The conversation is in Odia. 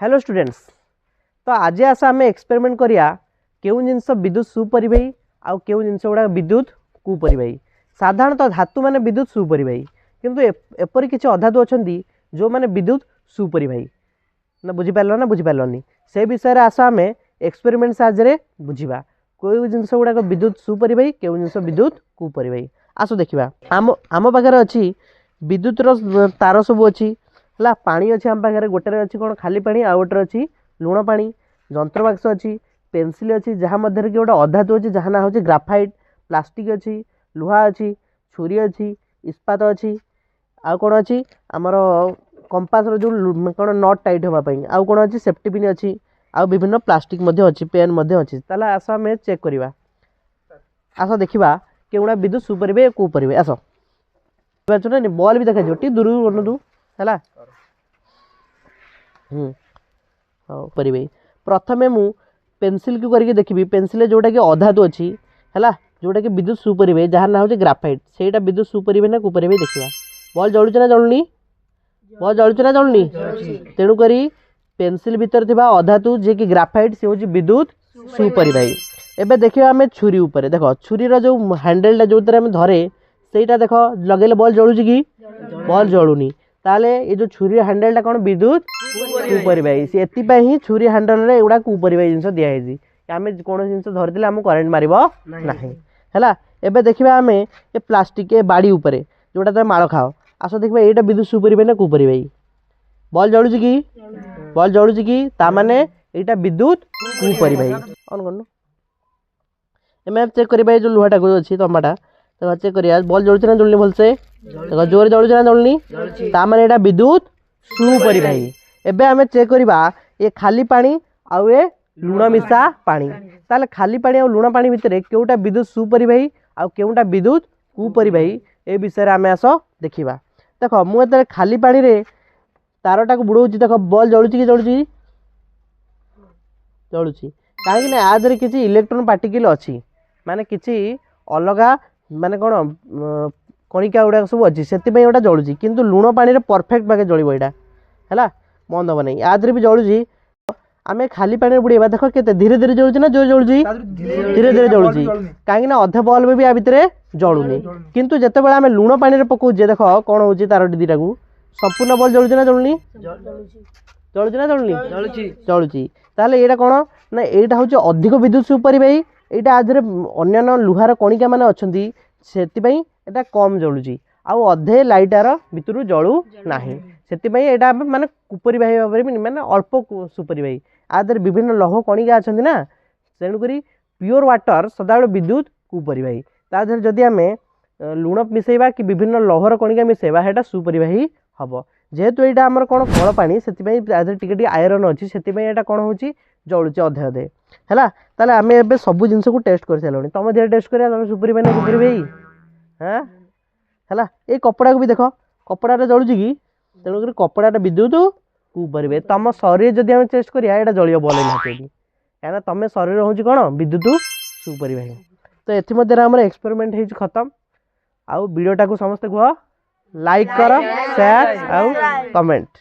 ହ୍ୟାଲୋ ଷ୍ଟୁଡେଣ୍ଟସ୍, ତ ଆଜି ଆସ ଆମେ ଏକ୍ସପେରିମେଣ୍ଟ କରିବା କେଉଁ ଜିନିଷ ବିଦ୍ୟୁତ ସୁପରିବାହୀ ଆଉ କେଉଁ ଜିନିଷ ଗୁଡ଼ାକ ବିଦ୍ୟୁତ କୁପରିବାହୀ। ସାଧାରଣତଃ ଧାତୁ ମାନେ ବିଦ୍ୟୁତ ସୁପରିବାହୀ, କିନ୍ତୁ ଏପରି କିଛି ଅଧାତୁ ଅଛନ୍ତି ଯେଉଁମାନେ ବିଦ୍ୟୁତ ସୁପରିବାହୀ। ନା ବୁଝିପାରିଲ ନା ବୁଝିପାରିଲନି? ସେ ବିଷୟରେ ଆସ ଆମେ ଏକ୍ସପେରିମେଣ୍ଟ ସାହାଯ୍ୟରେ ବୁଝିବା କେଉଁ ଜିନିଷ ଗୁଡ଼ାକ ବିଦ୍ୟୁତ ସୁପରିବାହୀ, କେଉଁ ଜିନିଷ ବିଦ୍ୟୁତ କୁପରିବାହୀ। ଆସ ଦେଖିବା। ଆମ ପାଖରେ ଅଛି ବିଦ୍ୟୁତର ତାର ସବୁ ଅଛି, ହେଲା। ପାଣି ଅଛି ଆମ ପାଖରେ, ଗୋଟେରେ ଅଛି କ'ଣ ଖାଲି ପାଣି, ଆଉ ଗୋଟେରେ ଅଛି ଲୁଣ ପାଣି। ଯନ୍ତ୍ରବାକ୍ସ ଅଛି, ପେନସିଲ୍ ଅଛି, ଯାହା ମଧ୍ୟରେ କି ଗୋଟେ ଅଧାତୁ ଅଛି ଯାହା ନାଁ ହେଉଛି ଗ୍ରାଫାଇଟ୍, ପ୍ଲାଷ୍ଟିକ୍ ଅଛି, ଲୁହା ଅଛି, ଛୁରୀ ଅଛି, ଇସ୍ପାତ ଅଛି, ଆଉ କ'ଣ ଅଛି ଆମର କମ୍ପାସର ଯେଉଁ କ'ଣ not tight ହେବା ପାଇଁ, ଆଉ କ'ଣ ଅଛି ସେଫ୍ଟି ପିନ୍ ଅଛି, ଆଉ ବିଭିନ୍ନ ପ୍ଲାଷ୍ଟିକ୍ ମଧ୍ୟ ଅଛି, ପେନ୍ ମଧ୍ୟ ଅଛି। ତାହେଲେ ଆସ ଆମେ ଚେକ୍ କରିବା, ଆସ ଦେଖିବା କେଉଁଗୁଡ଼ା ବିଦ୍ୟୁତ ସୁପରିବାହୀ କୁପରିବାହୀ। ଆସ ବୁଝିପାରୁଛ ନା? ବଲ୍ ବି ଦେଖାଯିବ, ଟିକେ ଦୂରକୁ ବନନ୍ତୁ, ହେଲା। ହଉ, ପରିବାହୀ। ପ୍ରଥମେ ମୁଁ ପେନସିଲ୍କୁ କରିକି ଦେଖିବି। ପେନସିଲ୍ରେ ଯେଉଁଟାକି ଅଧାତୁ ଅଛି, ହେଲା, ଯେଉଁଟାକି ବିଦ୍ୟୁତ ସୁପରିବାହୀ, ଯାହାର ନାଁ ହେଉଛି ଗ୍ରାଫାଇଟ୍, ସେଇଟା ବିଦ୍ୟୁତ ସୁପରିବାହୀ ନା କୁପରିବାହୀ ଦେଖିବା। ବଲ୍ ଜଳୁଛି ନା ଜଳୁନି? ବଲ୍ ଜଳୁଛି ନା ଜଳୁନି? ତେଣୁକରି ପେନସିଲ୍ ଭିତରେ ଥିବା ଅଧାତୁ ଯିଏକି ଗ୍ରାଫାଇଟ୍, ସେ ହେଉଛି ବିଦ୍ୟୁତ ସୁପରିବାହୀ। ଏବେ ଦେଖିବା ଆମେ ଛୁରୀ ଉପରେ। ଦେଖ, ଛୁରୀର ଯେଉଁ ହ୍ୟାଣ୍ଡେଲଟା ଯେଉଁଥିରେ ଆମେ ଧରେ, ସେଇଟା ଦେଖ, ଲଗେଇଲେ ବଲ୍ ଜଳୁଛି କି? ବଲ୍ ଜଳୁନି। ତାହେଲେ ଏ ଯେଉଁ ଛୁରୀ ହ୍ୟାଣ୍ଡେଲଟା କ'ଣ ବିଦ୍ୟୁତ କୁପରିବାହୀ। ସେ ଏଥିପାଇଁ ହିଁ ଛୁରୀ ହ୍ୟାଣ୍ଡେଲରେ ଏଗୁଡ଼ା କୁପରିବାହୀ ଜିନିଷ ଦିଆହେଇଛି, ଆମେ କୌଣସି ଜିନିଷ ଧରିଥିଲେ ଆମକୁ କରେଣ୍ଟ ମାରିବ ନାହିଁ, ହେଲା। ଏବେ ଦେଖିବା ଆମେ ଏ ପ୍ଲାଷ୍ଟିକ୍, ଏ ବାଡ଼ି ଉପରେ ଯେଉଁଟା ତମେ ମାଳ ଖାଅ। ଆସ ଦେଖିବା ଏଇଟା ବିଦ୍ୟୁତ ସୁପରିବାହୀ ନା କୁପରିବାହୀ। ବଲ୍ ଜଳୁଛି କି? ବଲ୍ ଜଳୁଛି କି? ତା ମାନେ ଏଇଟା ବିଦ୍ୟୁତ କୁପରିବାହୀ। ଅନ୍ କରୁନୁ। ଆମେ ଚେକ୍ କରିବା ଏଇ ଯେଉଁ ଲୁହାଟାକୁ ଅଛି ତମ୍ବାଟା, ଦେଖ ଚେକ୍ କରିବା ବଲ୍ ଜଳୁଛି ନା ଜଳୁନି। ଭଲସେ ଦେଖ, ଜୋରେ ଜଳୁଛି ନା ଜଳୁନି? ତା ମାନେ ଏଇଟା ବିଦ୍ୟୁତ ସୁପରିବାହୀ। ଏବେ ଆମେ ଚେକ୍ କରିବା ଏ ଖାଲି ପାଣି ଆଉ ଏ ଲୁଣ ମିଶା ପାଣି। ତାହେଲେ ଖାଲି ପାଣି ଆଉ ଲୁଣ ପାଣି ଭିତରେ କେଉଁଟା ବିଦ୍ୟୁତ ସୁପରିବାହୀ ଆଉ କେଉଁଟା ବିଦ୍ୟୁତ କୁପରିବାହୀ, ଏ ବିଷୟରେ ଆମେ ଆସ ଦେଖିବା। ଦେଖ, ମୁଁ ଯେତେବେଳେ ଖାଲି ପାଣିରେ ତାରଟାକୁ ବୁଡ଼ଉଛି, ଦେଖ ବଲ୍ ଜଳୁଛି କି? ଜଳୁଛି, ଜଳୁଛି। କାହିଁକି ନା ୟା ଦେହରେ କିଛି ଇଲେକ୍ଟ୍ରୋନ୍ ପାର୍ଟିକିଲ୍ ଅଛି, ମାନେ କିଛି ଅଲଗା ମାନେ କ'ଣ କଣିକା ଗୁଡ଼ାକ ସବୁ ଅଛି, ସେଥିପାଇଁ ଏଇଟା ଜଳୁଛି। କିନ୍ତୁ ଲୁଣ ପାଣିରେ ପରଫେକ୍ଟ ବାଗେ ଜଳିବ ଏଇଟା, ହେଲା, ବନ୍ଦ ହେବ ନାହିଁ। ୟା ଦେହରେ ବି ଜଳୁଛି। ଆମେ ଖାଲି ପାଣିରେ ବୁଡ଼େଇବା, ଦେଖ କେତେ ଧୀରେ ଧୀରେ ଜଳୁଛି ନା ଜୋରେ ଜଳୁଛି? ଧୀରେ ଧୀରେ ଜଳୁଛି, କାହିଁକି ନା ଅଧେ ବଲ୍ବ ବି ୟା ଭିତରେ ଜଳୁନି। କିନ୍ତୁ ଯେତେବେଳେ ଆମେ ଲୁଣ ପାଣିରେ ପକଉଛେ, ଦେଖ କ'ଣ ହେଉଛି, ତାରଟି ଦୁଇଟାକୁ ସମ୍ପୂର୍ଣ୍ଣ ବଲ୍ ଜଳୁଛି ନା ଜଳୁନି? ଜଳୁଛି ନା ଜଳୁନି? ଜଳୁଛି। ତାହେଲେ ଏଇଟା କ'ଣ ନା ଏଇଟା ହେଉଛି ଅଧିକ ବିଦ୍ୟୁତ ସୁପରିବାହୀ। ଏଇଟା ଆ ଦେହରେ ଅନ୍ୟାନ୍ୟ ଲୁହାର କଣିକା ମାନେ ଅଛନ୍ତି, ସେଥିପାଇଁ ଏଇଟା କମ୍ ଜଳୁଛି, ଆଉ ଅଧେ ଲାଇଟ୍ ଆର ଭିତରୁ ଜଳୁ ନାହିଁ। ସେଥିପାଇଁ ଏଇଟା ଆମେ ମାନେ କୁପରିବାହୀ ଭାବରେ ବି ମାନେ ଅଳ୍ପ ସୁପରିବାହୀ। ଆ ଦେହରେ ବିଭିନ୍ନ ଲୌହ କଣିକା ଅଛନ୍ତି ନା, ତେଣୁକରି ପିଓର ୱାଟର ସଦାବେଳେ ବିଦ୍ୟୁତ କୁପରିବାହୀ। ତା ଦେହରେ ଯଦି ଆମେ ଲୁଣ ମିଶାଇବା କି ବିଭିନ୍ନ ଲୌହର କଣିକା ମିଶାଇବା, ସେଇଟା ସୁପରିବାହୀ ହେବ। ଯେହେତୁ ଏଇଟା ଆମର କ'ଣ କଳ ପାଣି, ସେଥିପାଇଁ ତା ଦେହରେ ଟିକେ ଟିକେ ଆଇରନ୍ ଅଛି, ସେଥିପାଇଁ ଏଇଟା କ'ଣ ହେଉଛି ଜଳୁଛି ଅଧେ ଅଧେ, ହେଲା। ତାହେଲେ ଆମେ ଏବେ ସବୁ ଜିନିଷକୁ ଟେଷ୍ଟ କରିସାରିଲୁଣି। ତମ ଦେହରେ ଟେଷ୍ଟ କରିବା, ତମେ ସୁପରିବାହୀ ନା କୁପରିବାହୀ? ହଁ, ହେଲା। ଏଇ କପଡ଼ାକୁ ବି ଦେଖ, କପଡ଼ାଟା ଜଳୁଛି କି? ତେଣୁକରି କପଡ଼ାଟା ବିଦ୍ୟୁତ କୁପରିବାହୀ। ତମ ଶରୀର ଯଦି ଆମେ ଟେଷ୍ଟ କରିବା, ଏଇଟା ଜଳିବ ବଲ୍ ନିହାତି, କାହିଁକିନା ତମେ ଶରୀର ହେଉଛି କ'ଣ ବିଦ୍ୟୁତ ସୁପରିବାହୀ। ତ ଏଥିମଧ୍ୟରେ ଆମର ଏକ୍ସପେରିମେଣ୍ଟ ହେଇଛି ଖତମ। ଆଉ ଭିଡ଼ିଓଟାକୁ ସମସ୍ତେ କୁହ ଲାଇକ୍ କର, ସେୟାର ଆଉ କମେଣ୍ଟ।